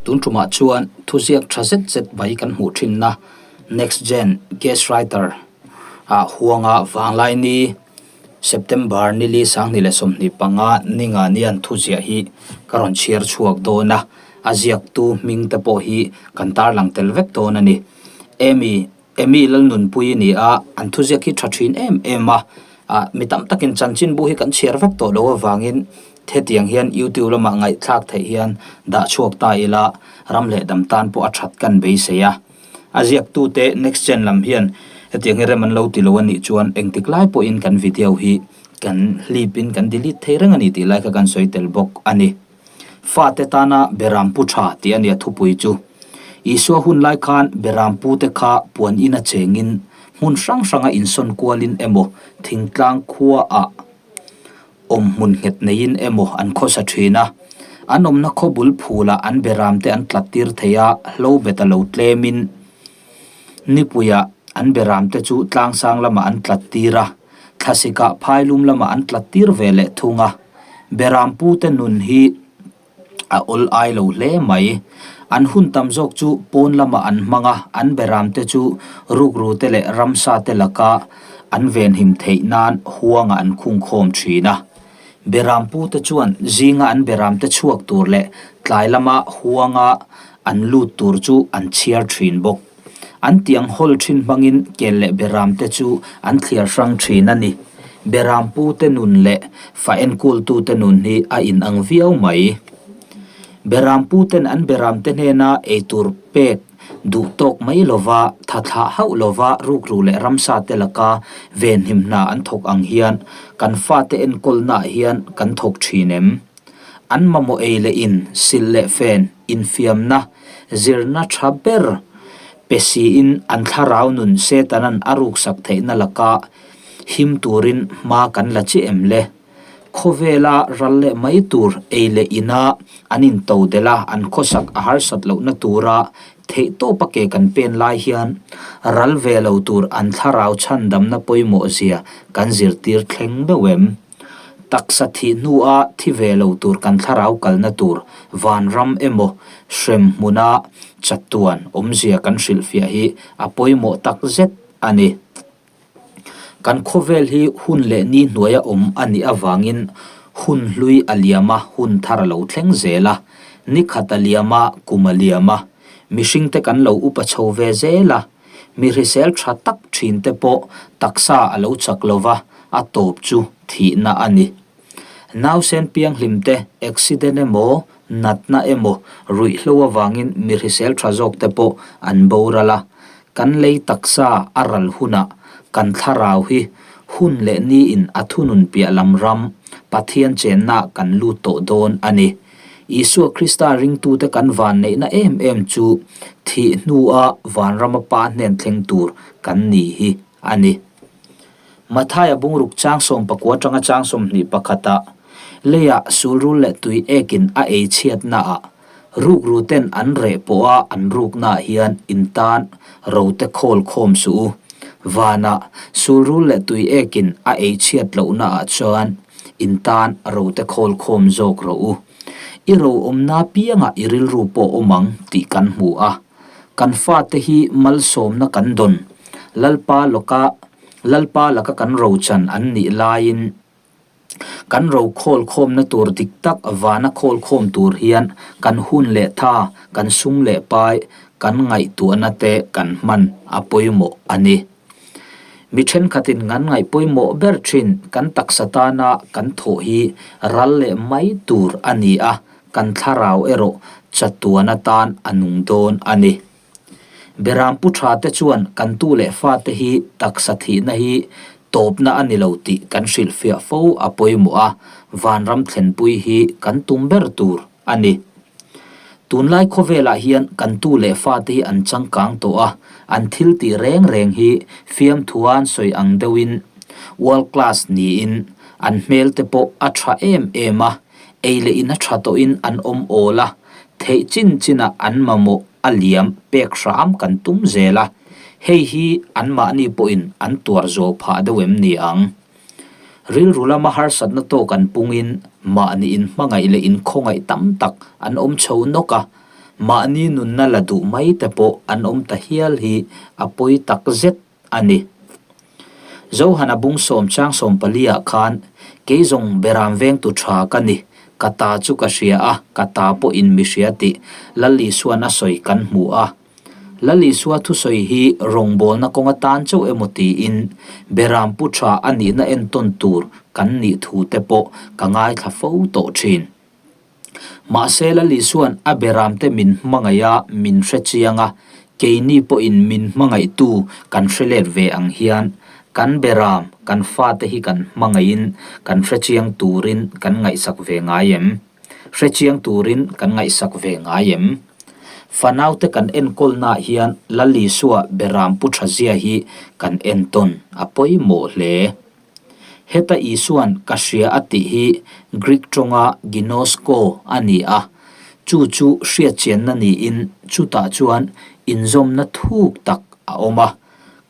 Tun tumah chuan thuziak tha zet zet mai kan hmuh thinna Next Gen Guest Writer ah huanga Vanglaini September nili sanghnih leh 25 ninga nian thuziah hi ka rawn chhiar chhuak dawn a, a ziaktu hming te pawh hi kan tarlang tel vek dawn a ni. Amy Amy Lalnunpui a ni a, an thuziak hi tha thin em em a, ah mi tam takin chanchinbu hi kan chhiar vek tawh loh avangin hetiang hian youtube lamah ngaihthlak theih hian dah chhuak ta ila ram leh dam tan pawh a that kan beisei a. A ziaktute next gen lam hian hetiang hi rem an lo ti lo a nih chuan engtik lai pawhin kan video hi kan hlipin kan delete thei reng a ni tih lai kha kan sawi tel bawk a ni. Fate tana Beram pu tha tih a nia thupui chu. Isua hun lai khan Beram pute kha puan ina chengin hmun hrang hranga insawn kualin emaw thingtlang khuaah awm hmun nghet neiin emaw an khawsa thin a. An awmna khaw bul phulah an Beramte an tlat tir thei a, hlo bet a lo tlemin nipuiah an Beramte chu tlangsang lamah an tlat tir a, thlasikah phailum lamah an tlat tir ve leh thung a. Berampute nun hi a awl ai lo hle mai. An hun tam zawk chu pawn lamah an hmang a, an beramte chu rukrute leh ramsate laka an venhim theih nan huangah an khungkhawm thin a. Berampute chuan zinga an beramte chhuak tur leh tlai lama huanga an lut tur chu an chhiar thin bawk. An tiang hawl thin hmangin kel leh beramte chu an thliar hrang thin a ni. Berampute nun leh fa enkultute nun hi a inang viau mai. Beramputen an beramte hnena eitur pek duh tawk mai lova, tha thlah hauh lova rukru leh ramsate laka venhim hna an thawk ang hian kan fate enkawlnaah hian kan thawk thin em? An mamawh ei leh in, sil leh fen, infiamna, zirna tha ber pe siin an thlarau nun Setanan a ruksak theihna laka him turin hma kan la chi em le? Khawvela ral leh mai tur ei leh ina an into delh a, an khawsak a harsat lohna tura theihtawpa ke kan pen lai hian ral ve lo tur an thlarau chhandamna pawimawh zia kan zirtir thleng deuh em? Taksa thih hnua thi ve lo tur kan thlarau kalna tur vanram emaw hrem hmuna chatuan awmzia kan hrilhfiah hi a pawimawh tak zet a ni. Kan khawvel hi hun leh ni hnuaia awm a nih avangin hun hlui a liam a, hun thar a lo thleng zel a. Ni khat a liam a, kum a liam a. Mihringte kan lo upa chho ve zel a. Mi hrisel tha tak thin te pawh taksa a lo chak lo va, a tawp chu thihna a ni. Nausen pianghlim te accident emaw, natna emaw, ruihhlo avangin mi hrisel tha zawk te pawh an boral a. Kan lei taksa a ral hunah kan thlarau hi hun leh niin a thunun piah lam ram Pathian chennaah kan lut tawh dawn a ni. Isua Krista ringtute kan vanneihna em em chu thih hnua vanrama Pa hnen thleng tur kan ni hi a ni. Mathaia bungruk chang 19 atanga chang 21ah, Leiah sulrul leh tui ekin a ei chhiatnaah, rukruten an reh pawha an ruknaah hian in tan rote khawl khawm suh u. Vanah sulrul leh tui ekin a ei chhiat lohnaah chuan In tan rote khawl khawm zawk rawh u. I ro awmna piangah i rilru pawh awm ang tih kan hmu a. Kan fate hi malsawmna kan dawn. Lalpa lawka Lalpa laka kan rochan an nih laiin kan ro khawl khawmna tur dik tak vana khawl khawm tur hian kan hun leh tha, kan sum leh pai, kan ngaihtuahna te kan hman a pawimawh a ni. Mi thenkhatin ngan ngaih pawimawh ber thin kan taksa tana kan thawh hi ral leh mai tur a ni a, kan thlarau erawh chatuan atan a nung dawn a ni. Beram pu tha te chuan kan tu leh fate hi taksa thihna hi tawpna a ni lo tih kan hrilhfiah fo a pawimawh a, vanram thlenpui hi kan tum ber tur a ni. Tunlai khawvelah hian kan tu leh fate hi an changkang tawh a, an thil tih reng reng hi fiamthuan sawi ang deuhin world class niin an hmel te pawh a tha em em a, ei leh in a tha tawhin an awm awl a, theih chin chinah an mamawh a liam pek hram kan tum zel a, hei hi anmahni pawhin an tuar zuau phah deuh em ni ang? Rilru lama harsatna tawk an pungin mahni inhmangaih leh inkhawngaih tam tak an awm chho nawk a. Mahni nunna la duh mai te pawh an awm ta hial hi a pawi tak zet a ni. Zohana bung sawm chang sawm paliah khan, Kei zawng beram vengtu tha ka ni, ka ta chu ka hria a, ka ta pawhin mi hria tih Lal Isuan a sawi kan hmu a. Lal Isua thusawi hi rawngbawlna kawng atan chauh emaw tiin beram pu tha a nihna entawn tur kan nih thu te pawh ka ngaithla fo tawh thin. Mahse Lal Isua'n a beramte min hmangaih a, min hre chiang a, keini pawhin min hmangaihtu kan hre let ve ang hian kan beram, kan fate hi kan hmangaihin kan hre chiang turin kan ngaihsak ve ngai em? Hre chiang turin kan ngaihsak ve ngai em? Fanaute kan enkawlnaah hian Lal Isua beram pu tha zia hi kan entawn a pawimawh hle. Heta Isua'n ka hria a tih hi Greek tawnga ginosko a ni a, chu chu hriatchianna niin chutah chuan inzawmna thuk tak a awm a.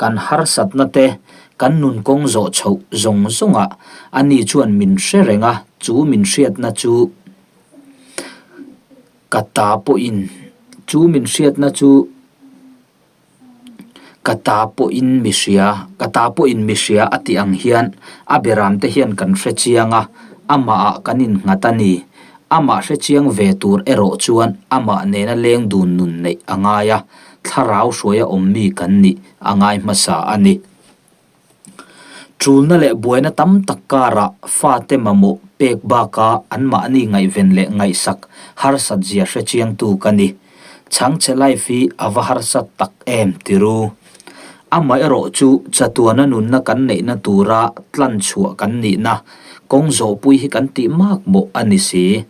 Kan harsatna te, kan nun kawng zawh chhoh zawng zawngah ani chuan min hre reng a, chu min hriatna chu ka ta pawhin chu min hriatna chu Ka ta pawhin mi hria, ka ta pawhin mi hria a tih ang hian a beramte hian kan hre chiang a, amahah kan innghat a ni. Amah hre chiang ve tur erawh chuan amah nena leng dun nun neih a ngai a, thlarau hruaia awm mi kan nih a ngai hmasa a ni. Ṭulna leh buaina tam tak karah fate mamawh pek baka anmahni ngaihven leh ngaihsak harsat zia hre chiangtu ka ni. Chhangchhe life hi a va harsat tak em tiru. Amaherawh chu chatuana nunna kan neihna tura tlan chhuah kan nihna kawng zawhpui hi kan tih mak mawh a ni si.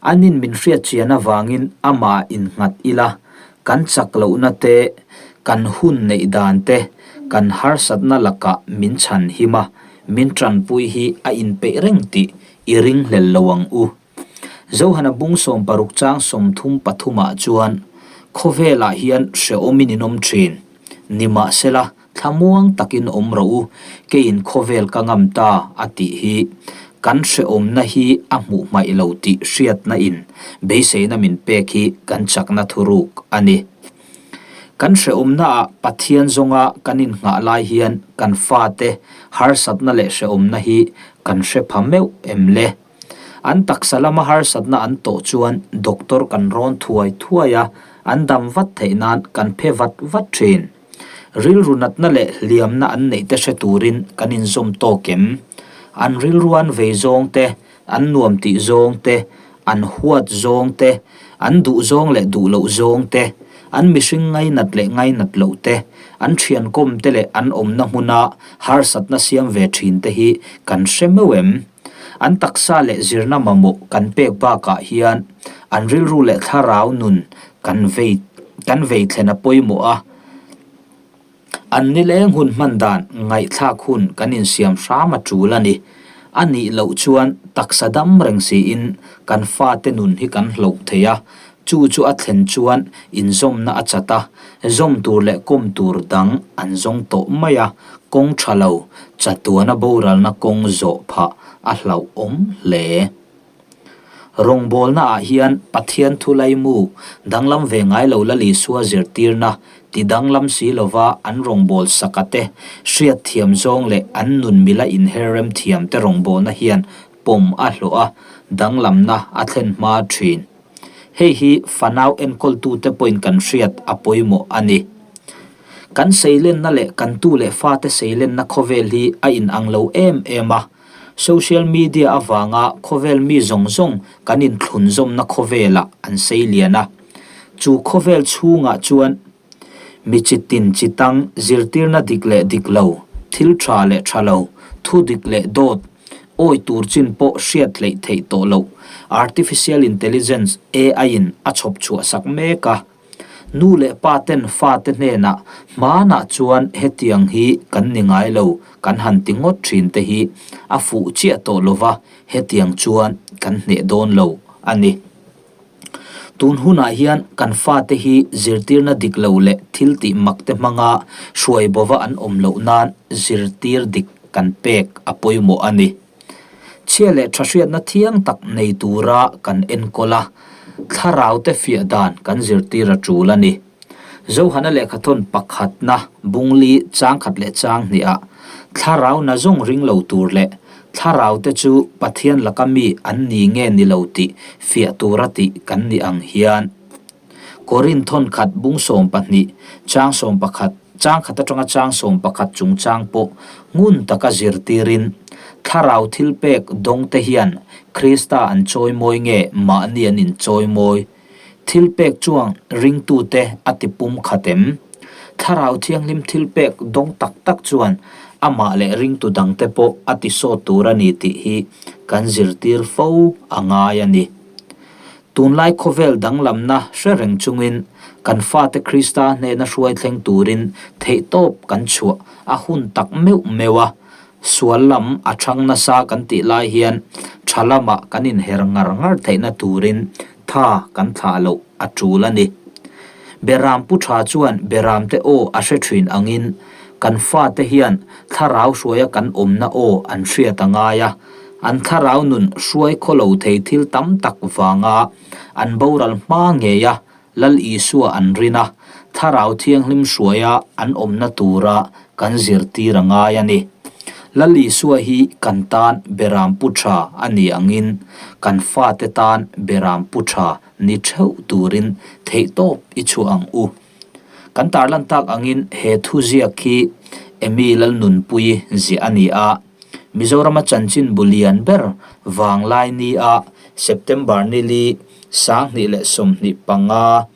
Anin min hriat chian avangin amah innghat ila, kan chak lohna te, kan hun neih dan te, kan harsatna lakah min chhan him a, min tanpui hi a inpeih reng tih i ringhlel lo ang u. Zohana bung 16 chang 33 ah chuan, Khawvelah hian hrehawmin in awm thin. Nimahsela, Thlamuang takin awm rawh u, keiin khawvel ka ngam ta a tih hi kan hrehawmna hi a hmuh hmaih lo tih hriatna in beiseina min pek hi kan chakna thuruk a ni. Kan hrehawmna ah Pathian zawnga kan innghah lai hian kan fate harsatna leh hrehawmna hi kan hre pha meuh em le? An taksa lama harsatna an tawh chuan doctor kan rawn thuai thuai a, an dam vat theih nan kan phe vat vat thin. Rilru natna leh hliamna an neih te hre turin kan inzawm tawk em? An rilruan vei zawng te, an nuam tih zawng te, an huat zawng te, an duh zawng leh duh loh zawng te, an mihring ngainat leh ngainat loh te, an thiankawm te leh an awmna hmuna harsatna siam ve thin te hi kan hre meuh em? An taksa leh zirna mamawh kan pek bakah hian an rilru leh thlarau nun kan vei kan vei thlen a pawimawh a, an nileng hun hman dan ngaihthlak hun kan insiam hram a tul a ni. A nih loh chuan taksa dam reng siin kan fate nun hi kan hloh thei a, chu chu a thlen chuan inzawmna a chat a, zawm tur leh kawm tur dang an zawng tawh mai a, kawng tha lo, chatuana boralna kawng zawh phah a hlauhawm hle. Rawngbawlna ah hian Pathian thu laimu danglam ve ngai lo Lal Isua zirtirna ti danglam si lova an rawngbâwl saka te hriat thiam zawng leh an nun mila inher rem thiam te rawngbawlna hian pawm a hlawh a, danglamna a thlen hma thin. Hei hi fanau enkawltute pawhin kan hriat a pawimawh a ni. Kan seilenna leh kan tu leh fate seilenna khawvel hi a inang lo em em a. Social media avanga khawvel mi zawng zawng kan inthlunzawmna khawvelah an sei lian a. Chu khawvel chhungah chuan mi chi tin chi tang zirtirna dik leh dik lo, thil tha leh tha lo, thu dik leh dawt, awi tur chin pawh hriat hleih theih tawh loh Artificial Intelligence, AI, in a chhawp chhuah sak mek a. Nu leh pa ten fate hnenah hmanah chuan hetiang hi kan ni ngai lo kan han ti ngawt thin te hi a fuh chiah tawh lova hetiang chuan kan hneh dawn lo a ni. Tun hunah hian kan fate hi zirtirna dik lo leh thil tih mak te hmanga hruai bova an awm loh nan zirtir dik kan pek a pawimawh a ni. Chhia leh tha hriatna thiang tak nei tura kan enkawl a. Thlaraute fiah dan kan zirtir a tul a ni. Johana lehkhathawn pakhatna bungli chang khat leh chang hnihah thlarau na zawng ring lo tur leh thlaraute chu Pathian laka mi an ni nge ni lo tih fiah tura tih kan ni ang hian Korinth thawnkhat bung 12 chang 11 chang khat atanga chang 11 chungchang pawh ngun taka zirtirin thlarau thilpek dawngte hian Krista an chawimawi nge mahni an inchawimawi Thilpek chuan ringtute a ti pum khat em? Thlarau Thianghlim thilpek dawng tak tak chuan amah leh ringtu dangte pawh a ti sawt tur a ni tih hi kan zirtir fo a ngai a ni. Tunlai khawvel danglamna hre reng chungin kan fate Krista hnena hruai thleng turin theihtawp kan chhuah a hun tak meuh meuh a, Sual lam a chang nasa kan tih lai hian tha lamah kan inher ngar ngar theihna turin tha kan thlah loh a tul a ni. Beram pu tha chuan beramte aw a hre thin angin kan fate hian thlarau hruaia kan awmna aw an hriat a ngai a, an thlarau nun hruai khaw lo thei thil tam tak vanga an boral hma ngei a Lal Isua an rin a, Thlarau Thianghlim hruaia an awmna tura kan zirtir a ngai a ni. Lal Isua hi kan tan Beram Pu Tha a ni angin kan fate tan Beram Pu Tha ni theuh turin theihtawp i chhuah ang u. Kan tarlan tak angin he thuziak hi Amy Lalnunpuii ziah a ni a, Mizorama chanchin bu lian ber vanglai nia September nili 2025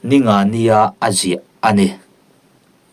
ninga nia a ziah a ni.